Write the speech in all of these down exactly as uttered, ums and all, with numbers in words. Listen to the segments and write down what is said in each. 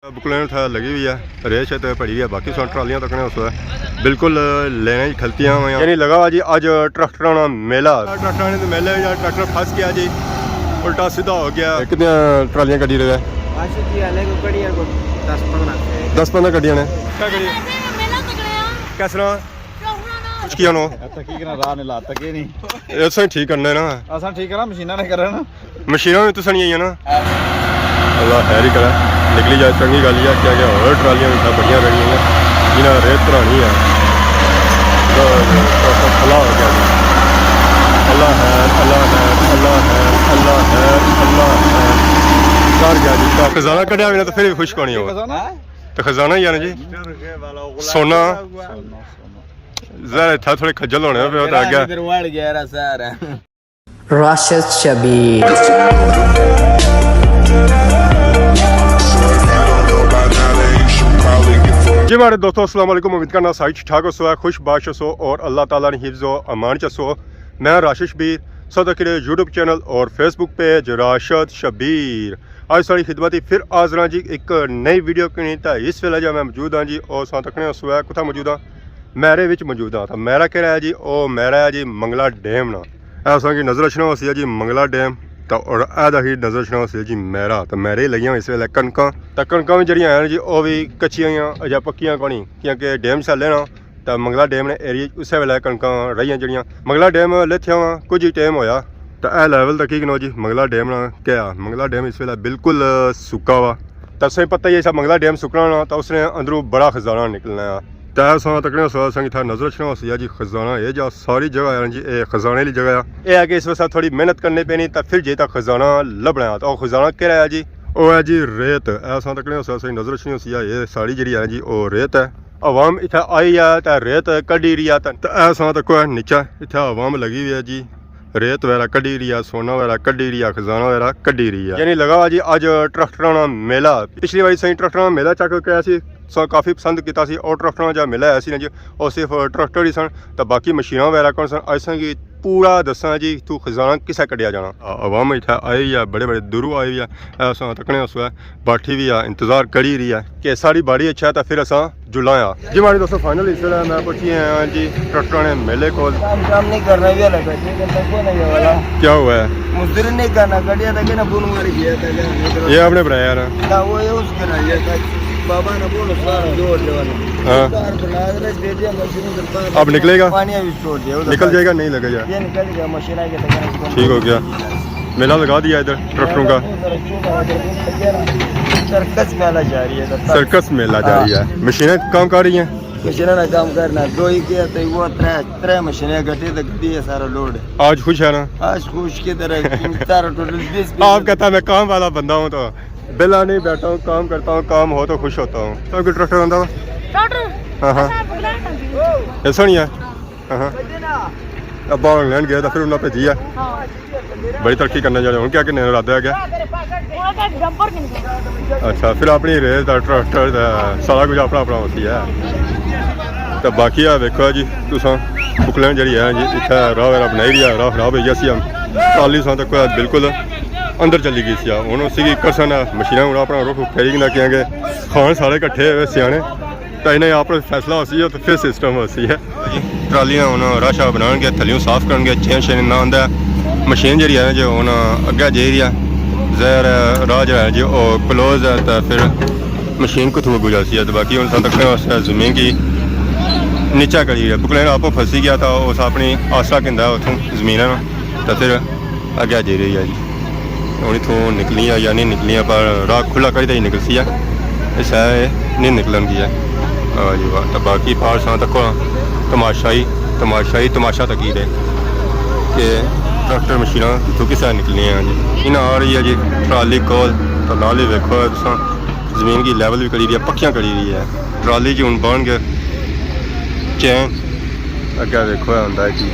بکلین اتھا لگی ہوئی ہے، ریت شیت پڑی ہوئی ہے، باقی سن ٹرالیاں تکنے اس وقت بالکل لینے ہی کھلتیاں ہوئیاں۔ یعنی لگا ہوا جی اج ٹریکٹراں نا میلہ۔ ٹریکٹراں نے میلے یا ٹریکٹر پھس گیا جی، الٹا سیدھا ہو گیا۔ کتنی ٹرالیاں کڈی رہے؟ بس جی، ہلے کوئی کڈیاں کوئی دس پندرہ۔ دس پندرہ کڈیاں نے۔ کیا کڈیاں؟ میلہ تکڑے آ۔ کس طرح؟ کچھ کیا نو؟ اتھا کی کرنا، راہ نے لا تکے نہیں۔ اساں ٹھیک کرنے نا۔ اساں ٹھیک کرنا، مشیناں نے کرنا۔ مشیناں وی تساں نی آئیاں نا۔ اللہ خیر ہی کرے، نکلی جائے، چنگی گل ہی ہے، کیا کہ ہور ٹرالیاں وی اتھا بڑیاں رہی ہوئیاں، جنہاں ریت بھرانی ہے۔ اللہ خیر، اللہ خیر، اللہ خیر، اللہ خیر، اللہ خیر۔ کر گیا جی، کر۔ خزانہ کڈیا وی نا تو پھر وی خشک ہونی ہو۔ تو خزانہ ہی ہے نا جی۔ سونا۔ ظاہر ہے، اتھا تھوڑے خجل ہونے پے، تے اگے۔ ادھر وڑ گیا را سارا۔ راشد شبیر۔ جی ماڑے دوستو، السلام علیکم، امید کرنا سارے ٹھیک ٹھاک ہوسو، خوش باش ہوسو اور اللہ تعالیٰ نے حفظ و امان چ ہوسو۔ میں راشد شبیر، سو تکڑے یوٹیوب چینل اور فیس بک پیج راشد شبیر۔ اج ساڑی خدمت ہی پھر حاضر ہاں جی ایک نئی ویڈیو کنی۔ تے اس ویلے جا میں موجود ہاں جی، او ساں تکنے ہوسو کتھا موجود ہاں؟ میرے وچ موجود ہاں۔ تے میرا کہڑا ہے جی؟ او میرا ہے جی منگلا ڈیم نا۔ اے اساں کی نظر اچھنا ہوسی ہے جی منگلا ڈیم، تے اور اے دا کی نظر اچھنا ہوسی ہے جی میرا۔ تے میرے لگیاں اس ویلے کنکاں، تے کنکاں وی جڑیاں ہیں جی او وی کچیاں ہیاں، اجے پکیاں کونی، کیونکہ ڈیم سے لینا تے منگلا ڈیم نے ایریے اچ اسے ویلے کنکاں رہیاں جڑیاں۔ منگلا ڈیم لیتھیا وا کچھ ہی ٹائم ہویا، تے اے لیول تکی کنو جی منگلا ڈیم نا کیا؟ منگلا ڈیم اس ویلے بالکل سکا وا۔ تے تساں پتہ ہی ہے، اسا منگلا ڈیم سکنا نا، تے اس نے اندروں بڑا خزانہ نکلنا ہے۔ تے اساں تکنے ہوسو، اساں کی اتھا نظر اچھنا ہوسی ہے جی خزانہ، اے جا ساری جگہ ہے جی، اے خزانے والی جگہ ہے۔ اے ہے کہ اس واسطے تھوڑی محنت کرنی پینی، تے پھر جے تک خزانہ لبنا ہے۔ تے او خزانہ کہڑا ہے جی؟ او ہے جی ریت۔ اے اساں تکنے ہوسو، اساں کی نظر اچھنی ہوسی ہے، اے ساری جڑی ہے جی، او ریت ہے۔ عوام اتھا آئی ہے تے ریت کڈی رہی ہے۔ تے، تے اے اساں تکو ہے نیچے، اتھا عوام لگی ہوئی ہے جی، ریت وغیرہ کڈی رہی ہے، سونا وغیرہ کڈی رہی ہے، خزانہ وغیرہ کڈی رہی ہے۔ یعنی لگا ہوا جی اج ٹریکٹراں نا میلہ۔ پچھلی واری سائیں ٹریکٹراں نا میلہ چیک کیا سی، سو کافی پسند کیتا سی۔ او ٹریکٹراں نا جیڑا میلہ ہے سی نا جی، او صرف ٹریکٹر ہی سن، تے باقی مشیناں وغیرہ کون سن۔ اج سائیں کی پورا دساں جی، تو خزانہ کسے کڈیا جانا۔ عوام اتھا آئی ہوئی ہے، بڑے بڑے دوروں آئی ہوئی ہے۔ اے اساں تکنے ہوسو ہے، بیٹھی ہوئی ہے، انتظار کری رہی ہے کہ ساڑی باری اچھا ہے، تے پھر اساں جلاں آ۔ جی ماڑے دوستو، فائنل اس ویلے میں پہنچی آیا ہاں جی ٹریکٹراں نے میلے کول۔ کام شام نہیں کرنا، یہ لگا، یہ کرنا، کون ہے یہ والا؟ کیا ہوا ہے؟ مزدوری نہیں کرنا، گڈیا تک نا بون ماری گیا تھا۔ یہ اپنے بنایا نا؟ نہ، وہ یہ اس کے نا، یہ تھا۔ بابا نے بون سارا جوڑ دیوانا۔ ہاں۔ کار بنا دے، دے دیا مشین درکار۔ اب نکلے گا؟ پانی ابھی چھوڑ دیا، ادھر نکل جائے گا، نہیں لگے گا؟ یہ نکل گیا، مشین آ کے تک ٹھیک ہو گیا۔ میلہ لگا دیا ادھر ٹریکٹروں کا۔ سرکس میلہ جاری ہے ادھر۔ سرکس میلہ جاری ہے۔ ہاں۔ مشینیں کام کر رہی ہیں؟ مشینیں نا کام کرنا، دو ہی کیا تے وہ ترے، ترے مشینیں گٹے تے گٹی ہے سارا لوڈ۔ آج خوش ہے نا؟ آج خوش کی طرح سارا ٹوٹل بیس۔ آپ کہتا ہے میں کام والا بندہ ہوں تو بلا نہیں بیٹھا ہوں، کام کرتا ہوں، کام ہو تو خوش ہوتا ہوں۔ تو کوئی ٹریکٹر آندا وا؟ ٹریکٹر؟ ہاں، ہاں۔ اچھا، بغلان آندی ہے۔ ایسا نہیں ہے؟ ہاں، ہاں۔ ابا انگلینڈ گیا تھا، پھر انہاں بھیجی ہے۔ ہاں۔ بڑی ترقی کرنے جا رہے ہوں، کیا کرنے ارادہ ہے کیا؟ انہاں کا ڈمپر نہیں ہے۔ اچھا، پھر اپنی ریس دا ٹریکٹر دا سارا کچھ اپنا اپنا ہوتی ہے۔ تے باقی آ ویکھو جی، تساں بکلین جڑی ہے جی، اتھے راہ وغیرہ بنائی رہی ہے، راہ خراب ہوئی گیا سی ہم۔ ٹرالی ساں تک بالکل اندر چلی گئی سی۔ ہن اسی کی کرسن ہے، مشیناں ہن اپنا رخ پھیری گھنا کیاں کہ خان سارے کٹھے ہوئے سیانے۔ تے انہیں آپ فیصلہ ہوسی ہے تے پھر سسٹم ہوسی ہے۔ ٹرالیاں ہن راہ شاہ بنان گے، تھلیوں صاف کرن گے، چین شین نہ آندا ہے۔ مشین جڑی ہے جو ہن اگے جائی رہی ہے، ظاہر ہے راہ جڑا ہے جو او کلوز ہے، تے پھر مشین کتھوں اگوں جاسی ہے۔ تے باقی ہن تساں تکنے اس زمین کی نیچا کری ہے، بکلین آپ پھسی گیا تھا، اس اپنی آسرا گھندا ہے اتھوں زمین ہے نا، تے پھر اگے جائی رہی ہے جی۔ ہن اتھوں نکلیاں یا نہیں نکلیاں، پر راہ کھلا کری تے ہی نکلسی ہے، اس ہے نہیں نکلن دی ہے۔ ہاں جی واہ، تے باقی پار ساں تکو تماشائی، تماشائی، تماشا تکی دے کہ ٹریکٹر مشیناں اتھوں کسے نکلیاں جی۔ انہاں آ رہی ہے جی ٹرالی کول، تے نال ہی ویکھو تساں زمین کی لیول بھی کری رہی ہے، پکیاں کری رہی ہے۔ ٹرالی جی ہن بن گئے چین، اگے ویکھو ہے ہوندا ہے کی۔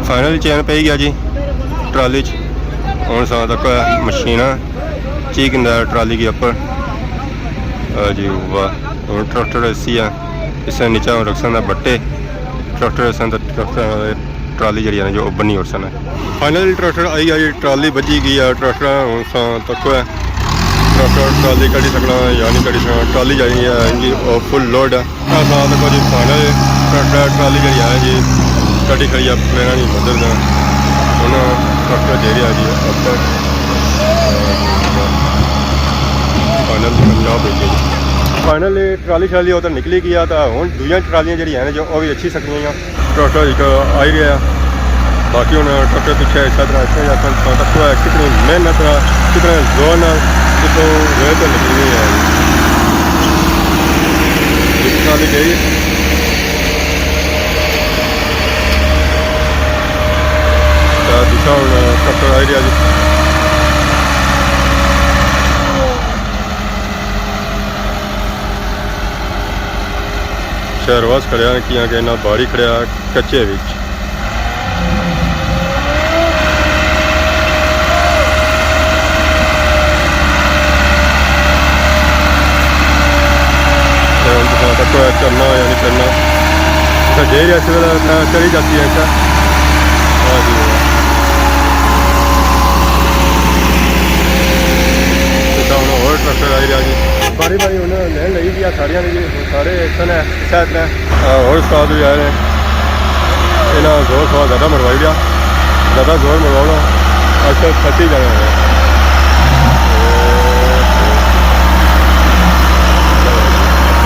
فائنل چین پئی گیا جی ٹرالی چ۔ ہن ساں تک مشیناں چیک ہوندا ہے ٹرالی کے اوپر۔ آ جی واہ، ہن ٹریکٹر ایسی ہے، اس نے نیچے ہن رکھ سکدا بٹے۔ ٹریکٹر ایسا تے ٹریکٹر ٹرالی جڑی ہے نا جو بنی اٹھ سکنا۔ فائنل ٹریکٹر آئی گیا جی، ٹرالی بجی گئی ہے، ٹریکٹر ہن ساں تک ہے۔ ٹریکٹر ٹرالی کڈی سکنا یا نہیں کڈی سکنا، ٹرالی جائی ہے جی، او فل لوڈ ہے۔ ایسا تک جی فائنل ٹریکٹر ٹرالی جڑی ہے جی، کڈی کھڑی ہے میرا نہیں مدد ہے۔ ہن ٹریکٹر جیڑی ہے جی، اب تک فائنل کامیاب ہوئی گئی۔ فائنل ٹرالی شرالی اتھے نکلی گیا، تو ہن دوئیاں ٹرالیاں جڑی ہیں جو، او بھی اچھی سکیاں۔ ٹریکٹر ایک آئی رہا ہے، باقی ہن ٹریکٹر پیچھے اس طرح، اس طرح تک کتنی محنت نال، کتنے زور نال اتھوں ریت نکلنی ہے۔ ایک ٹرالی گئی۔ تے دوسرا ہن ٹریکٹر آئی رہا جی۔ شہرواز کھڑیا، کیاں کہ انہاں باڑی کھڑیا کچے وچ۔ تے ہن تساں تکو چڑھنا یا نہیں چڑھنا۔ اتھا جائی رہیا اس ویلے، اتھا چڑھی جاتی ہے اتھا۔ واہ جی واہ۔ اتھا ہن ہور ٹریکٹر آئی رہیا جی۔ باری باری ہن لین لگی گیا ساریاں نے جی، سارے ایکشن ہے۔ شاید میں، آ، ہور استاد بھی آئے نے۔ انہاں زور تھوڑا زیادہ مروائی لیا، زیادہ زور مرواؤ نا، اج کل تھکی جانا ہے۔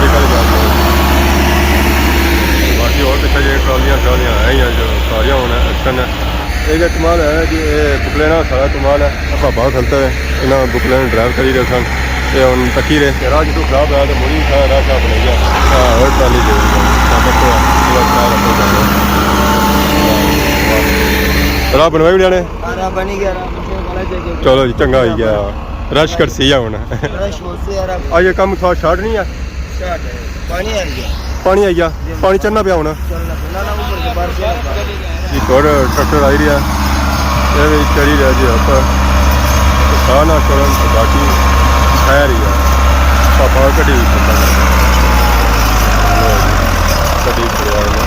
نکل گیا۔ باقی ہور پچھے جی ٹرالیاں شرالیاں ہیں یا جو ساریاں ہونا ایکشن ہے۔ ایک کمال ہے جی، اے بکلینا سارا کمال ہے۔ اپنا بہت ہلتا ہے، انہاں بکلینا ڈرائیو کری رہے سن۔ اے ہن تکی رہے۔ راہ جتوں خراب ہے تو مڑی سارا راہ شاہ بنائی گیا۔ ہاں، ہور ٹرالی دے دیا۔ طاقت تو ہے، پورا خیال رکھو جانا۔ راہ بنوائی اڑیا نے؟ ہاں، راہ بنی گیا، راہ بنی گیا، بڑا جگہ۔ چلو جی، چنگا ہوئی گیا۔ رش کرسی ہے ہن۔ رش ہوسی یار۔ اج یہ کم تھوڑا شارٹ نہیں ہے؟ شارٹ ہے۔ پانی آئی گیا۔ پانی آئی گیا؟ جی۔ پانی چڑھنا پیا ہونا۔ چڑھنا پیا۔ نہ، نہ، اوپر سے بارش ہے۔ ایک ہور ٹریکٹر آئی رہیا، اے وی چڑھی رہیا جی اوپر۔ ساہ نہ چھوڑن تے باقی خیر ہی ہے۔ پاپا کڈی سکتا ہے۔ کڈی کھڑیا ہے۔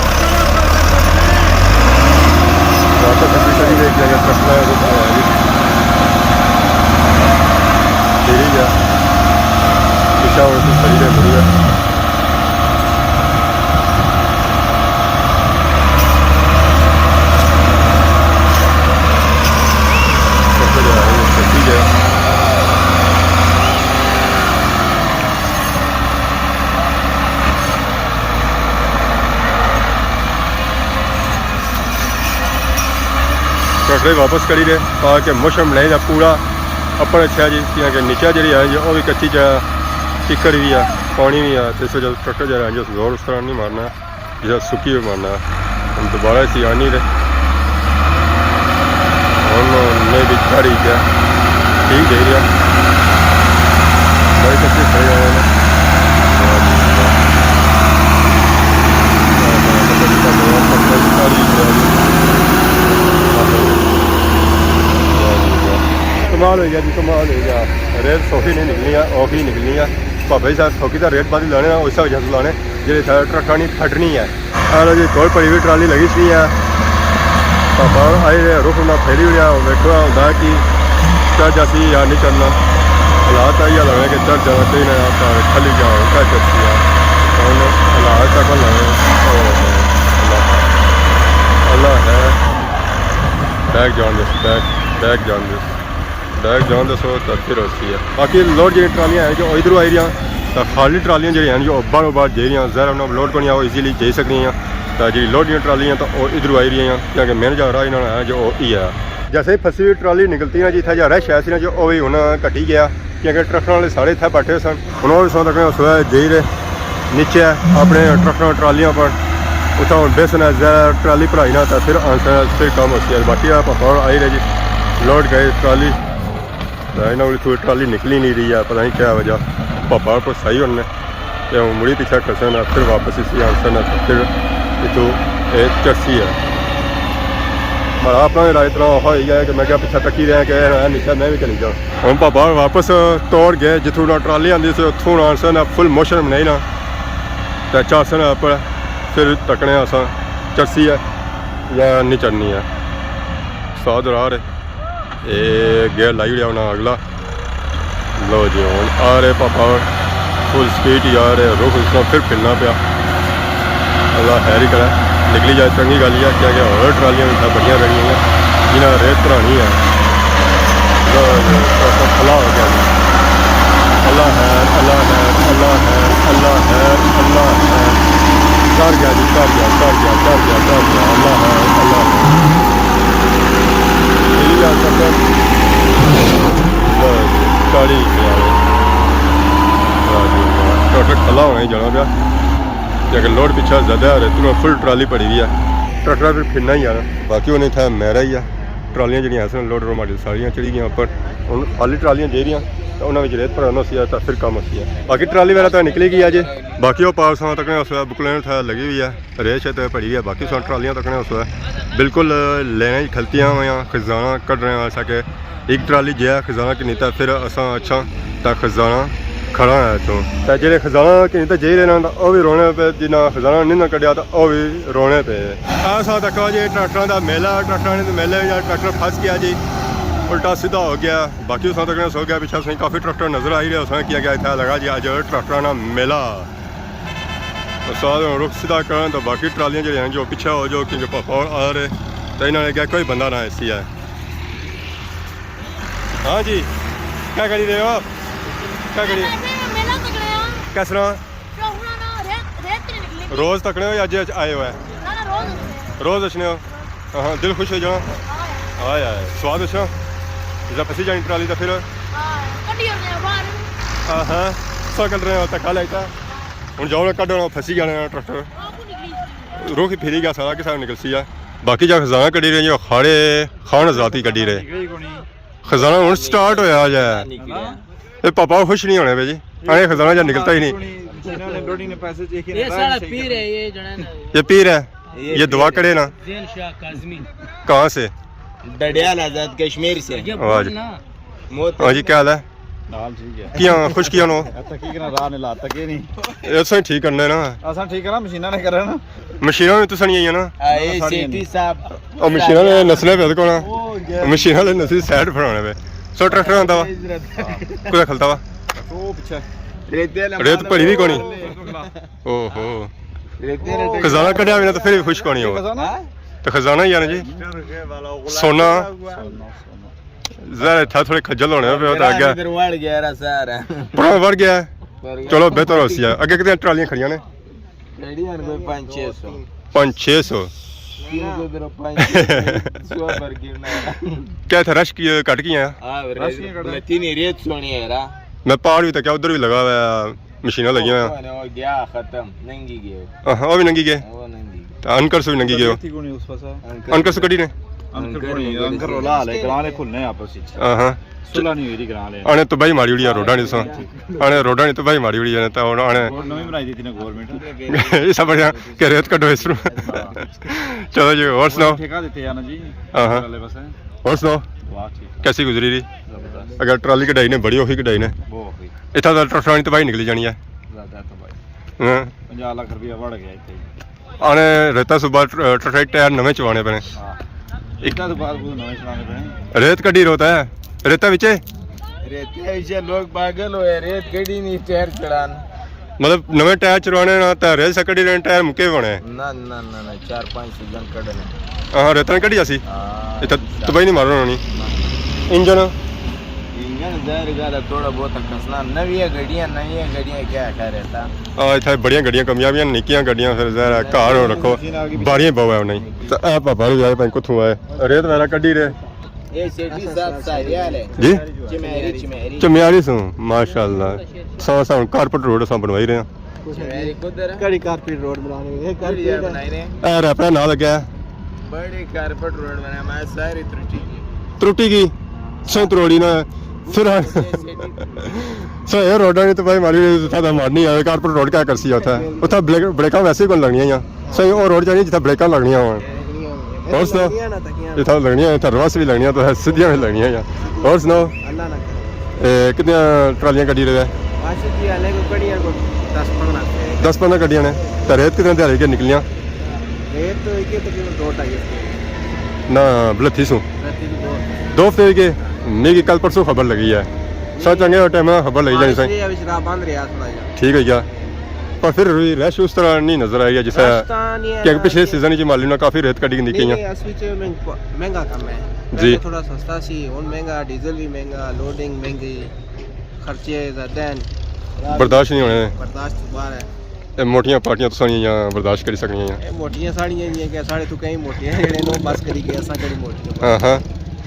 واپس اسی کڈی دیکھ جائے گا، ٹریکٹر ہے، رک رہا ہے جی۔ ٹھیک ہے۔ پچھا ہن تو کھڑی رہ، مڑی ہے۔ ٹریکٹر واپس کری دے تاکہ موسم نہیں دا پورا اپر اچھا جی، کیونکہ نیچے جیڑی ہے جی، او وی کچی جا، چکڑ وی ہے، پانی وی ہے، تے اس وجہ ٹریکٹر جیڑا ہے جو زور اس طرح نہیں مارنا۔ جیڑا سکی ہوئی مارنا۔ ہن دوبارہ اسی آنی رہے۔ ہن میں بھی کھڑی گیا۔ ٹھیک دے رہیا۔ بھائی کچھے کھڑے آئے نا۔ کمال ہوئی گیا جی، کمال ہوئی گیا۔ ریت سوکھی نہیں نکلنی ہے، اوکھی نکلنی ہے۔ بابا جی صاحب سوکھی دا ریت بعد ہی لانے نا، اس وجہ سے لانے، جیڑے سارے ٹرکاں نی پھٹنی ہے۔ اے لو جی، کوئی پڑی وی ٹرالی لگی سی ہے۔ پاپا آئے دے، رخ انہاں پھیری اڑیا، ویکھو ہوندا کہ چڑھ جاسی یا نہیں چڑھنا۔ حالات آئی لگنے کہ چڑھ جانا چاہیے نا، پر کھلی جا، ہن کیا چڑھسی ہے۔ ہن حالات تک لگنے۔ اللہ ہے۔ بیک جان دس، بیک، بیک جان دس۔ بیک جان دسو، ترقی روسی ہے۔ باقی لوڈ جیڑی ٹرالیاں ہیں جو ادھروں آئی رہیاں، تو خالی ٹرالیاں جیڑی ہیں جو باہروں باہر جائی رہیاں، ظاہر انہاں لوڈ کونی آ، وہ ایزیلی جائی سکنی ہیں۔ تو جیڑی لوڈ جیڑی ٹرالیاں تو وہ ادھروں آئی رہیاں، کیونکہ میں جا راہ انہاں ہے جو وہ ای ہے۔ جیسے ہی پھسی ہوئی ٹرالی نکلتی نا جی، اتھا جا رش ہے سی نا جو وہ بھی ہن گھٹی گیا، کیونکہ ٹرکاں والے سارے اتھا بیٹھے سن۔ ہن وہ سو تک سویا جائی رہے۔ نیچے اپنے ٹرکاں ٹرالیاں پر اتھا ہن بیسن ہے، زیادہ ٹرالی بھرائی نا تے پھر آنسن ہے، پھر کم ہوسی ہے۔ باقی آ پاپا ہور آئی رہے جی، لوڈ گئے ٹرالی۔ تے انہاں کوئی تھوڑی ٹرالی نکلی نہیں رہی ہے، پتہ نہیں کیا وجہ۔ پاپا ہور پھسائی انہاں نے۔ تے ہن مڑی پیچھے کھسن ہے، پھر واپس اسی آنسن ہے، پھر اتھوں اے چڑھسی ہے۔ ماڑا اپنا راہ اتنا اوکھا ہوئی گیا ہے کہ میں کیا پیچھے تکی رہیا کہ اے نیچے میں بھی چلی جاؤں۔ ہن پاپا واپس توڑ گئے، جتھوں نا ٹرالی آندی سی، اتھوں نا آنسن ہے، فل موشن بنائی نا۔ تے چڑھسن اپر، پھر تکنے آں اساں چڑھسی ہے یا نہیں چڑھنی ہے۔ استاد ہور آ رہے۔ اے گیئر لائی اڑیا انہاں اگلا۔ لو جی، ہن آ رہے پاپا، فل سپیڈ ہی آ رہے، رخ اس طرح پھر پھرنا پیا۔ اللہ خیر ہی کرے، نکلی جائے، چنگی گل ہی ہے، کیا کہ ہور ٹرالیاں بھی اتھا بڑیاں رہی ہیں، جنہاں ریت بھرانی ہے۔ لو جی، پاپا کھلا ہو گیا جی۔ اللہ خیر، اللہ خیر، اللہ خیر، اللہ خیر، اللہ خیر۔ چڑھ گیا جی، چڑھ گیا، چڑھ گیا، چڑھ گیا، چڑھ گیا۔ اللہ خیر، اللہ خیر۔ چلی جا سکتا۔ لو جی، چڑھی گیا۔ واہ جی واہ۔ ٹریکٹر کھلا ہونا ہی جانا پیا۔ کیونکہ لوڈ پچھا زیادہ ہے، اتنا فل ٹرالی بھری ہوئی ہے۔ ٹریکٹر پھر پھرنا ہی ہے۔ باقی انہیں اتھا میرا ہی ہے۔ ٹرالیاں جڑیاں سن لوڈ رو ماڈل ساریاں چڑھی گئیاں اوپر۔ ہن خالی ٹرالیاں جیڑیاں، تاں انہاں وچ ریت بھرنا ہوسی، تاں پھر کم ہوسی ہے۔ باقی ٹرالی وغیرہ تاں نکلی گئی ہے جی۔ باقی او پاس تکنے اس ویلے بکلین اتھا لگی ہوئی ہے۔ ریت شیت بھری ہوئی ہے، باقی ساں ٹرالیاں تکنے اس ویلے بالکل لینے ہی کھلتیاں ہویاں، خزانہ کڈ رہے ہیں، ایسا کہ ایک ٹرالی جیا خزانہ کی نہیں تاں پھر اساں اچھا تاں خزانہ کھڑا ہے اتھوں۔ تاں جیڑے خزانہ کی نہیں تاں جائی رہے نا تاں او بھی رونے پے، جنہاں خزانہ نہیں نہ کڈیا تاں او بھی رونے پے۔ اساں تکو جی ٹریکٹراں دا میلہ، ٹریکٹراں نے میلے یا ٹریکٹر پھنس گیا جی، الٹا سیدھا ہو گیا۔ باقی اساں تکنے سو گیا، پچھے اساں کافی ٹریکٹر نظر آئی رہے، اساں کیا گیا اتھا لگا جی اج ٹریکٹراں نا میلہ۔ استاد ہن رخ سیدھا کرن تو باقی ٹرالیاں جڑیاں ہیں جو پیچھے ہو جو، کیونکہ پاپا ہور آ رہے، تو انہاں نے کہا کوئی بندہ نہ ایسی ہے۔ ہاں جی، کیا کری رہے ہو آپ؟ کیا کری؟ میلہ تکنے ہاں۔ کس طرح؟ روز تکنے ہو یا اج آئے ہو ہے؟ نہ، نہ، روز اچھنے ہو۔ روز اچھنے ہو؟ ہاں، دل خوش ہو جانا۔ ہائے ہائے، سواد اچھا۔ جس پھسی جانی ٹرالی تو پھر؟ ہاں، کڈی ہونے باہر۔ ہاں ہاں، سو کڈ رہے ہو، تکا لائتا۔ ہن جاؤ نا، کڈو نا، پھسی جانا ٹریکٹر۔ روخ ہی پھری گیا سارا، کسا نکلسی آ۔ باقی جا خزانہ کڈی رہے، جو کھاڑے خان ذاتی کڈی رہے۔ خزانہ ہن سٹارٹ ہویا جا۔ اے پاپا خوش نہیں ہونے پے جی۔ اے خزانہ جا نکلتا ہی نہیں۔ انہوں نے ڈوڈی نے پیسے چیک کیے یہ نا، سارا صحیح پیر کر ہے، یہ جنا نا۔ یہ پیر ہے، یہ یہ دعا پیر کرے نا۔ زین شاہ کاظمی۔ کہاں سے؟ ڈڈیال آزاد کشمیر سے۔ یہ واہ جی۔ بول نا۔ موت ہاں جی، کیا حال ہے؟ حال ٹھیک ہے۔ کیا خوش کیا نو؟ اچھا، کی کرنا، راہ نے لا تکے نہیں۔ اے اساں ٹھیک کرنے نا۔ اساں ٹھیک کرنا، مشیناں نے کرنا۔ مشیناں نے تو سنی آئی نا۔ آئے سیٹھی صاحب۔ او مشیناں نے نسلے پہ کو نا۔ مشیناں نے نسلے سائیڈ پھڑانے پہ۔ سو ٹریکٹر آندا وا۔ کوئی کھلتا وا۔ ریت پڑی بھی کونی۔ اوہو۔ خزانہ کڈیا بھی نا تو پھر بھی خوش کونی ہو۔ تو خزانہ ہی ہے نا جی۔ سونا۔ ظاہر ہے تھا تھوڑے خجل ہونے پہ ہوتا گیا۔ ادھر وڑ گیا را سارا۔ پرانا وڑ گیا ہے۔ چلو بہتر ہو سی ہے۔ اگے کتنے ٹرالیاں کھڑیاں نے؟ گاڑیاں کوئی پانچ چھ سو۔ پانچ چھ سو؟ تین سو درو پانچ چھ سو۔ سو پر گرنا ہے۔ کیا تھا رش کی کٹ گیا؟ ہاں، رش کی کٹ گیا۔ تین ریت سونی ہے را۔ میں پہاڑ بھی تکیا، ادھر بھی لگا ہوا ہے، مشیناں لگیاں ہوئیاں۔ وہ گیا ختم، ننگی گئے۔ ہاں، وہ بھی ننگی گئے۔ وہ ننگی گئے۔ انکر سے بھی ننگی گئے ہو۔ انکر۔ انکر سے کڈی نے؟ انکر کو نہیں، انکر رولا لے، گراں لے کھلنے آپس وچ۔ ہاں ہاں۔ صلح نہیں ہوئی دی گراں لے۔ آنے تباہی ماری اڑی ہے روڈاں نے سو۔ آنے روڈاں نے تباہی ماری اڑی ہے، تے ہن آنے روڈ نویں بنائی دیتی نے گورنمنٹ۔ ایسا بڑھیا کہ ریت کڈو اس نو۔ چلو جی، اور سناؤ؟ ٹھیکہ دیتے ہیں نا جی۔ ہاں ہاں۔ والے بس ہیں۔ اور سناؤ؟ واہ، ٹھیک ہے۔ کیسی گزری رہی؟ زبردست۔ اگر ٹرالی کڈائی نے، بڑی اوکھی کڈائی نے۔ بہت اوکھی۔ اتھا تاں ٹرفرانی تباہی نکلی جانی ہے۔ زیادہ تباہی۔ ہاں۔ پنجاہ لاکھ روپیہ بڑھ گیا اتھے۔ آنے ریتا صبح ٹر-، ٹریکٹر ٹائر نویں چوانے پینے۔ ہاں۔ ایک ریتا تو بعد وہ نویں چوانے پینے۔ ریت کڈی روتا ہے؟ ریتا وچے؟ ریتے وچے لوگ پاگل ہوئے، ریت کڈی نہیں ٹائر چڑھان۔ مطلب نویں ٹائر چڑھوانے نا تے ریت سا کڈی رہنے، ٹائر مکے ہونے۔ نہ، نہ، نہ، نہ، چار پانچ سیزن کڈنے۔ ہاں، ریتا نہیں کڈی آسی؟ ہاں، اتھا تباہی نہیں مارنا ہونی۔ نہ۔ انجن؟ انجن ظاہر گل ہے، تھوڑا بہت کسنا۔ نویاں گڈیاں، نویاں گڈیاں کیا کر رہتا؟ آ، اتھا بڑیاں گڈیاں کمیابیاں، نکیاں گڈیاں، پھر ظاہر ہے، گھر ہو رکھو، باریاں بہو ہے انہیں۔ تے اے پاپا بھی آئے پائیں کتھوں آئے؟ ریت وغیرہ کڈی رہے؟ اے سیٹھی صاحب ساریال ہے۔ جی؟ چمیاری، چمیاری۔ چمیاری سوں، ماشاءاللہ۔ سو سو کارپٹ روڈ اساں بنوائی رہے ہیں۔ چمیاری کدھر ہے؟ کڑی کارپٹ روڈ بنانے، اے کڑی کارپٹ ہے۔ بنائی رہے ہیں۔ اے ریپرا نال لگا ہے۔ بڑی کارپٹ روڈ بنایا، میں ساری ترٹی گئی۔ ترٹی گئی؟ سو تروڑی نا۔ پھر سو اے روڈاں نے تو بھائی ماری زیادہ مارنی آوے، کارپٹ روڈ کیا کرسی اتھا؟ اتھا بریک-، بریکاں ویسے ہی کون لگنیاں یا؟ صحیح، او روڈ جانی جتھا بریکاں لگنیاں ہون۔ اور سناؤ؟ لگنیاں نہ تکیاں۔ اتھا لگنیاں، اتھا ریورس بھی لگنیاں، تو سدھیاں بھی لگنیاں یا۔ اور سناؤ؟ اللہ نہ کرے۔ اے، کتنیاں ٹرالیاں کڈی رہے؟ بس جی، ہلے کوئی کڈیاں کوئی دس پندرہ۔ دس پندرہ کڈیاں نے۔ تے ریت کتنے دیہاڑے کے نکلیاں؟ ریت تو ایک تقریباً دو ڈھائی ہفتے۔ نہ، بلتھی سوں۔ بلتھی تو دو ہفتے۔ دو ہفتے کے؟ میری کل پرسوں خبر لگی ہے۔ سچ چنگے ٹائم ہبا لگی جانی سائیں۔ بارش وچ راہ بند رہیا تھوڑا جہا۔ ٹھیک ہے یار، پر پھر بھی رش اس طرح نہیں نظر آئی جس طرح رش تاں نہیں ہے کہ نا پچھلے کہ سیزن وچ مالی نے کافی ریت کڈی گندی نہیں، کئی۔ نہیں، اس وچ مہنگ-، مہنگا کم ہے۔ جی۔ پہلے تھوڑا سستا سی، ہن مہنگا، ڈیزل بھی مہنگا، لوڈنگ مہنگی، خرچے زیادہ ہیں۔ برداشت نہیں ہونے۔ برداشت تو باہر ہے۔ اے موٹیاں پارٹیاں تساں نی یاں برداشت کری سکنیاں یاں؟ اے موٹیاں ساڑیاں جیاں کہ ساڑے تو کہیں موٹیاں جڑے نو بس کری گئے، اساں کہڑی موٹیاں۔ ہاں ہاں۔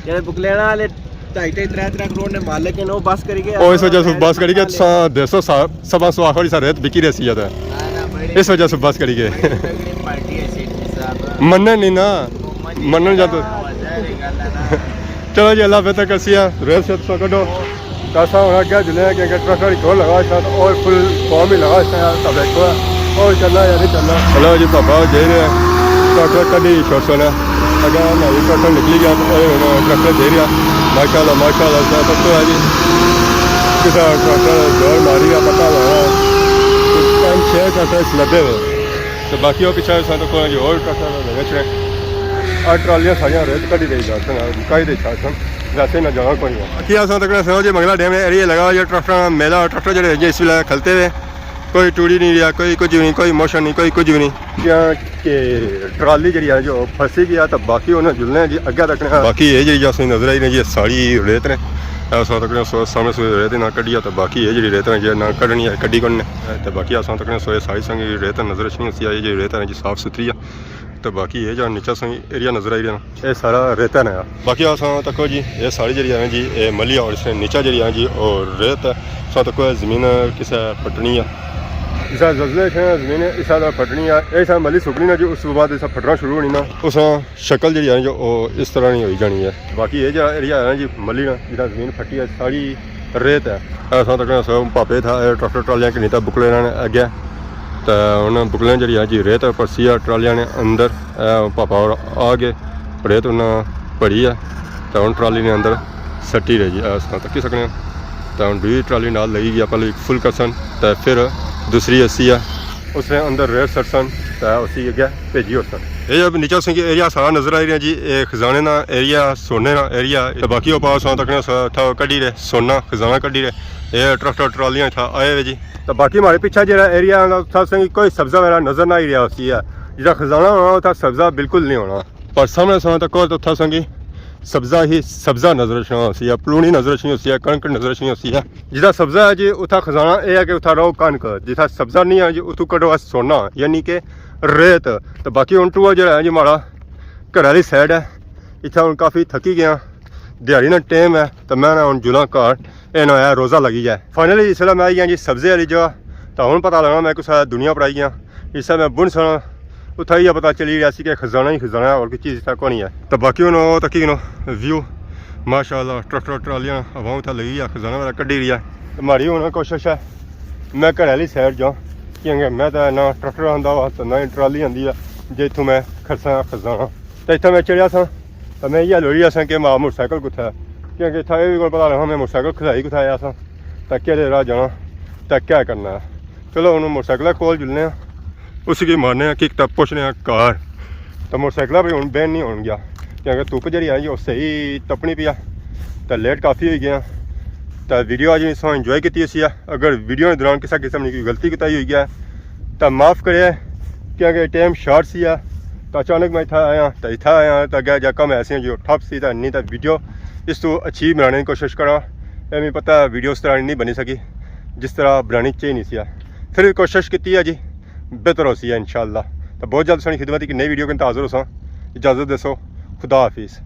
جڑے بکلینا والے ڈھائی ڈھائی ترے ترے کروڑ نے مالک ہیں، او بس کری گئے۔ او اس وجہ سے بس کری گئے، تساں دیسو سا-، سبا سو آخری سا ریت بکی رہی سی زیادہ۔ نہ، نہ، بڑی اس وجہ سے بس کری گئے۔ بڑی تگڑی پارٹی ہے سیٹھی صاحب۔ منن نہیں نا، منن جا تو۔ ہاں، ظاہر ہے گل ہے نا۔ چلو جی، اللہ بہتر کرسی ہے، ریت سے تساں کڈو۔ تے اساں ہن اگے جلنے آں، کیونکہ ٹریکٹر ہی کول لگا اس طرح، اور فل فارم ہی لگا اس طرح، تب دیکھو۔ اور چلنا یا نہیں چلنا۔ چلو جی، پاپا جائی رہے ہیں، ٹریکٹر کڈی چھوڑ سونا۔ اگے ہماری ٹریکٹر نکلی گیا، تو اے ہن ٹریکٹر جائی رہیا۔ ماشاءاللہ، ماشاءاللہ، اس طرح تک تو ہے جی۔ کسا ٹریکٹر زور ماری گیا، پتہ لگا۔ پنج چھ ٹریکٹر اس لدے ہوئے۔ تو باقی وہ پچھا اس طرح تک کوئی جی، اور ٹریکٹر لگے چھڑے۔ اور ٹرالیاں ساریاں ریت کڈی دے جا سن، مکائی دے چھا سن۔ ویسے نہ جانا کوئی نہیں۔ باقی اساں تکنے سو جی منگلا ڈیم ایریا لگا ہویا، ٹریکٹراں میلہ، ٹریکٹر جڑے ہیں جی اس ویلے کھلتے ہوئے، کوئی ٹوڑی نہیں رہیا، کوئی کچھ بھی نہیں، کوئی موشن نہیں، کوئی کچھ بھی نہیں۔ کیا کہ ٹرالی جڑی ہے جو پھنسی گیا، تو باقی انہاں جلنے ہیں جی اگے تکنے۔ باقی یہ جڑی جو اساں نظر آئی رہی جی ساری ریت نے، اساں تکنے سو سامنے سو ریت نہ کڈیا، تو باقی یہ جڑی ریت نے جی نہ کڈنی ہے، کڈی کون نے۔ تو باقی اساں تکنے سو ساری سنگ ریت نظر اچھنی ہوسی، یہ جڑی ریت ہے جی صاف ستھری ہے۔ تو باقی یہ جا نیچا سنگ ایریا نظر آئی رہیا۔ اے سارا ریت ہے نا۔ باقی اساں تکو جی، اے ساری جیڑی ہے نا جی، اے ملی اور اس نے نیچا جیڑی ہے جی، اور ریت ہے۔ اساں تکو اے زمین کسے پٹنی ہے۔ جسا زلزلے اچھنے زمین اسا طرح پٹنی ہے۔ اے سا ملی سکنی نا جی، اس بعد اسا پٹنا شروع ہونی نا۔ اساں شکل جیڑی ہے نا جو، او اس طرح نہیں ہوئی جانی ہے۔ باقی اے جا ایریا ہے نا جی، ملی نا، جدا زمین پھٹی ہے، ساری ریت ہے۔ اساں تکنے سو پاپے تھا، اے ٹریکٹر ٹرالیاں کنی تا بکلے رہنے اگے۔ تے ہن بکلے جیڑی ہے جی، ریت پرسی ہے ٹرالیاں نے اندر۔ اے پاپا اور آ گئے، ریت انہاں بھری ہے، تے ہن ٹرالی نے اندر سٹی رہی جی، اے اس طرح تکی سکنے ہاں۔ تے ہن دوئی ٹرالی نال لگی گیا، پہلے فل کرسن، تے پھر دوسری اسی ہے، اس نے اندر ریت سٹسن، تے اسی اگے بھیجی ہوسن۔ اے جب نیچا سنگی ایریا سارا نظر آئی رہیا جی، اے خزانے نا ایریا، سونے نا ایریا، تے باقی او پاس تکنے تھا کڈی رہے، سونا خزانہ کڈی رہے، اے ٹریکٹر ٹرالیاں تھا آئے ہوئے جی۔ تے باقی ہمارے پیچھے جیڑا ایریا ہے نا، اتھا اساں کی کوئی سبزہ وغیرہ نظر نہ آئی رہیا ہوسی ہے۔ جیڑا خزانہ ہونا، اتھا سبزہ بالکل نہیں ہونا۔ پر سامنے اساں تکو تے اتھا اساں کی سبزہ ہی سبزہ نظر اچھنا ہوسی ہے، پلونی نظر اچھنی ہوسی ہے، کنک نظر اچھنی ہوسی ہے۔ جیڑا سبزہ ہے جی، اتھا خزانہ اے ہے کہ اتھا رہو کنک، جتھا سبزہ نہیں ہے جی، اتھوں کڈو ہے سونا، یعنی کہ ریت۔ تے باقی ہن ٹوئا جیڑا ہے جی، ماڑا گھر آلی سائیڈ ہے، اتھا ہن کافی تھکی گیا، دیہاڑی نا ٹائم ہے، تے میں نا ہن جلاں گھر۔ اے نا ہویا روزہ لگی جائے۔ فائنلی جس ویلے میں آئی گیا جی سبزے آلی جگہ، تاں ہن پتہ لگنا میں کسا دنیا پر آئی گیا۔ جس ویلے میں بن سنا، اتھا ایہہ پتہ چلی رہیا سی کہ خزانہ ہی خزانہ ہے، اور کوئی چیز اتھا کونی ہے۔ تے باقی ہن او تکی کنو ویو، ماشاءاللہ، ٹریکٹر ٹرالیاں عوام اتھا لگی ہے، خزانہ وغیرہ کڈی رہی ہے۔ تے ماڑی ہن کوشش ہے میں گھر آلی سائیڈ جاں، کیونکہ میں تاں نہ ٹریکٹر آندا وا، تے نہ ہی ٹرالی آندی ہے، جے اتھوں میں کھڑساں خزانہ۔ تے اتھا میں چڑھیا ساں، تے میں ایہہ لوڑی آساں کہ ماڑا موٹر سائیکل کتھا ہے؟ کیونکہ اتھا ایہہ وی کول پتہ لگا میں موٹر سائیکل کھلائی کتھا آیا ساں، تے کیہڑے راہ جانا، تے کیا کرنا ہے۔ چلو ہن موٹر سائیکل کول جلنے آں، اس کی مارنے آں کک، تے پہنچنے آں گھر۔ تے موٹر سائیکل بھی ہن بین نہیں ہون گیا، کیونکہ دھوپ جیہڑی آئی او صحیح تپنی پیا، تے لیٹ کافی ہوئی گیا۔ تے ویڈیو اج اساں انجوائے کیتی ہوسی ہے۔ اگر ویڈیو نے دوران کسا قسم نی کوئی غلطی کوتاہی ہوئی گیا ہے، تاں معاف کرے، کیونکہ ٹائم شارٹ سی ہے۔ تاں اچانک میں اتھا آیا، تاں اتھا آیا، تاں اگے جا کم ایسے جو ٹھپ سی، تاں نہیں تاں ویڈیو اس تو اچھی بنانے کی کوشش کراں۔ اے میں پتہ ہے ویڈیو اس طرح نہیں بنی سکی، جس طرح بنانی چاہیے نہیں سی ہے۔ پھر بھی کوشش کیتی ہے جی، بہتر ہوسی ہے انشاءاللہ۔ تاں بہت جلد سنی خدمت ایک نئی ویڈیو کے حاضر ہوساں۔ اجازت دیسو، خدا حافظ۔